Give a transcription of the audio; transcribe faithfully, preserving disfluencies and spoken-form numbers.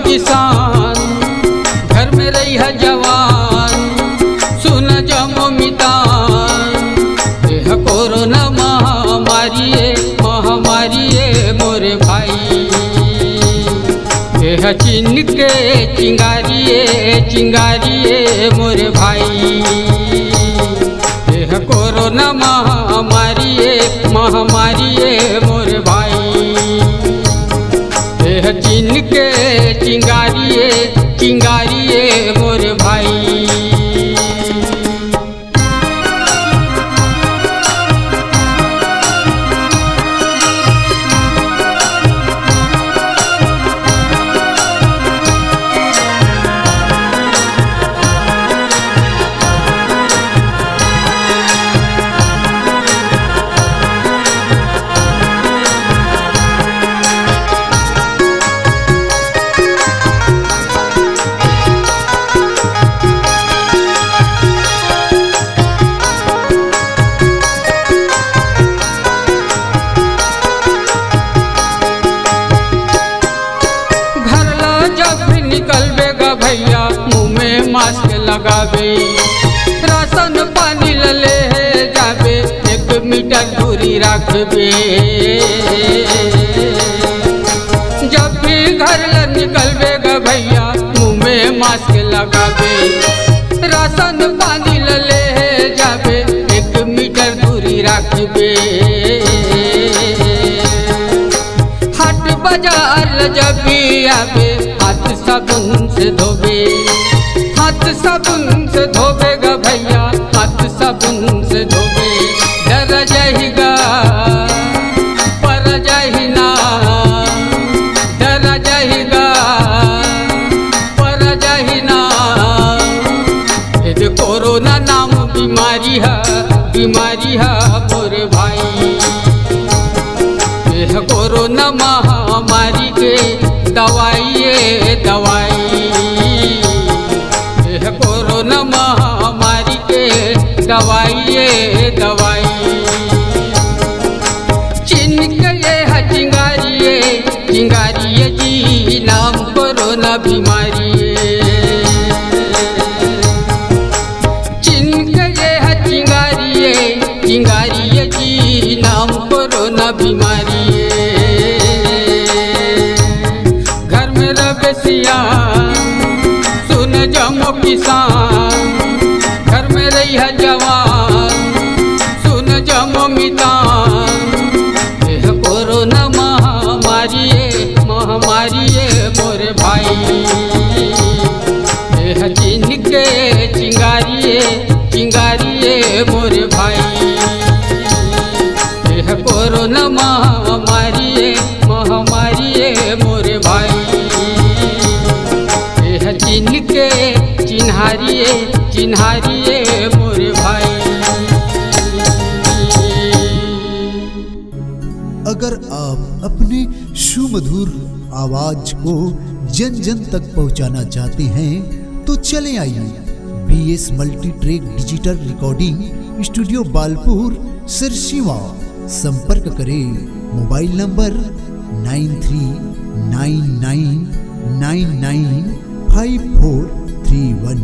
किसान, घर में रहिहा जवान, सुन जम्मो मितान, एह कोरोना महामारी ए, महामारी ए मोर भाई। एह चीन के चिंगारी ए, चिंगारी ए मोर भाई। एह कोरोना महामारी ए, महामारी ए मोर भाई। एह चीन के चिंगारी ए, चिंगारी ए मोर भाई। घर ला जब भी निकलबे गा भैया, मुंह में मास्क लगाबे। राशन पानी ल लेहे जाबे, एक मीटर दूरी राखबे। जब भी घर ला निकलबे गा भैया, मुंह में मास्क लगाबे। राशन पानी ल लेहे जाबे, एक मीटर दूरी राखबे। हाट बाजार ल जब भी आबे, हाथ साबुन से धोबे। हाथ साबुन से धोबे गा भैया, हाथ साबुन से धोबे। डर जाही गा, पर जाही ना, डर जाही गा, पर जाही ना। ए दे कोरोना नाम बीमारी ह, बीमारी ह मोर भाई। एह कोरोना महामारी के दवाई ए दवाई। एह कोरोना महामारी के दवाई ए दवाई। चीन के एह चिंगारी ए, चिंगारी ए जी नाम कोरोना बीमारी ए। चीन के एह चिंगारी ए, चिंगारी ए जी नाम कोरोना बीमारी ए। घर में रबे सियान, सुन जम्मो किसान, घर में रहिहा जवान, सुन जम्मो मितान। एह कोरोना महामारी ए, महामारी ए मोर भाई। एह चीन के चिंगारी ए, चिंगारी ए मोर भाई। एह कोरोना महामारी ए, महामारी ए मोर भाई। एह चीन के चिन्हारी ए, चिन्हारी ए मोर भाई। अगर आप अपने सुमधुर आवाज को जन जन तक पहुंचाना चाहते हैं, तो चले आइए B S multi track digital recording studio, Balpur, Sirsiva. संपर्क करें mobile number nine three nine nine nine nine five four three वन।